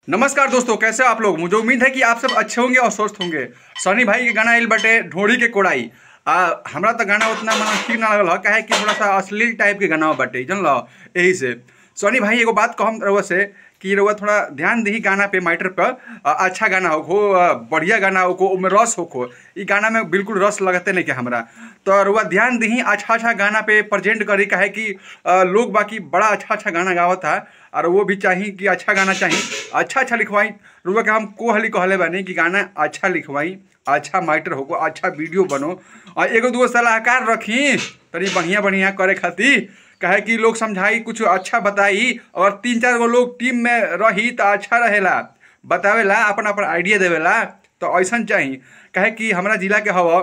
नमस्कार दोस्तों, कैसे हो आप लोग। मुझे उम्मीद है कि आप सब अच्छे होंगे और स्वस्थ होंगे। सनी भाई के गाना आयल बटे ढोड़ी के कोड़ाई। हमरा तो गाना उतना मन ठीक ना लगल, काहे कि थोड़ा सा अश्लील टाइप के गाना बाटे, जानल। यही से सनी भाई एगो बात कहम रउआ से कि रउआ थोड़ा ध्यान दी गाना पे, मैटर पर। अच्छा गाना होखो, बढ़िया गाना होखो, उनमें रस होखो। ई गाना में बिल्कुल रस लगते नहीं के हमरा, तो रउआ ध्यान दी, अच्छा अच्छा गाना पे प्रेजेंट करी, काहे कि लोग बाकी बड़ा अच्छा अच्छा गाना गावत है और वो भी चाही कि अच्छा गाना चाही, अच्छा अच्छा लिखवाई। रउआ के हम को हली कहले बानी कि गाना अच्छा लिखवाई, अच्छा मैटर होको, अच्छा वीडियो बनो और एगो दूगो सलाहकार रखी तनी बढ़िया बढ़िया करे खातिर, काहे कि लोग समझाई, कुछ अच्छा बताई और 3-4 गो लोग टीम में रही तो अच्छा रहेला, बतावेला, अपन अपन आइडिया देवेला, तो ऐसा चाही। काहे कि हमारा जिला के हवा,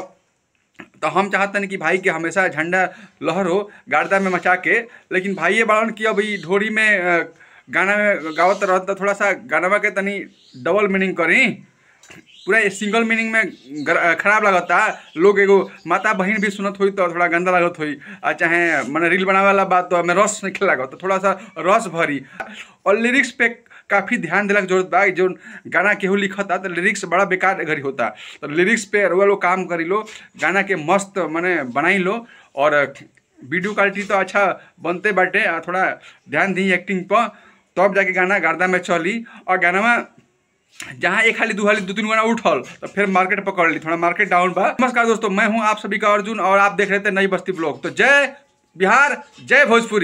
तो हम चाहतनी कि भाई के हमेशा झंडा लहर हो गार्दा में मचा के, लेकिन भाई ये बाड़न कि अब ई ढोरी में गाना में गावत रहत तो थोड़ा सा गाना के तनी डबल मीनिंग करी, पूरा सिंगल मीनिंग में खराब लगता। लोग एगो माता बहन भी सुनत हुई तो थोड़ा गंदा लगत हुई, आ चाहे मैंने रील बनावे वाला बात तो हमें रस नहीं लागत, तो थोड़ा सा रस भरी। और लिरिक्स पे काफ़ी ध्यान दिला के जरूरत बा। जो गाना केहू लिखता तो लिरिक्स बड़ा बेकार घड़ी होता, तो लिरिक्स पे रुआ लोग काम करी लो, गाना के मस्त माने बनाई लो और वीडियो क्वालिटी तो अच्छा बनते बाटे, थोड़ा ध्यान दी एक्टिंग पर, तब जाके गाना गार्दा में चली। और गाना में जहाँ एक हाली दो हाली दो तीन गाना उठल तो फिर मार्केट पकड़ ली, थोड़ा मार्केट डाउन बा। नमस्कार दोस्तों, मैं हूं आप सभी का अर्जुन और आप देख रहे थे नई बस्ती ब्लॉग। तो जय बिहार, जय भोजपुरी।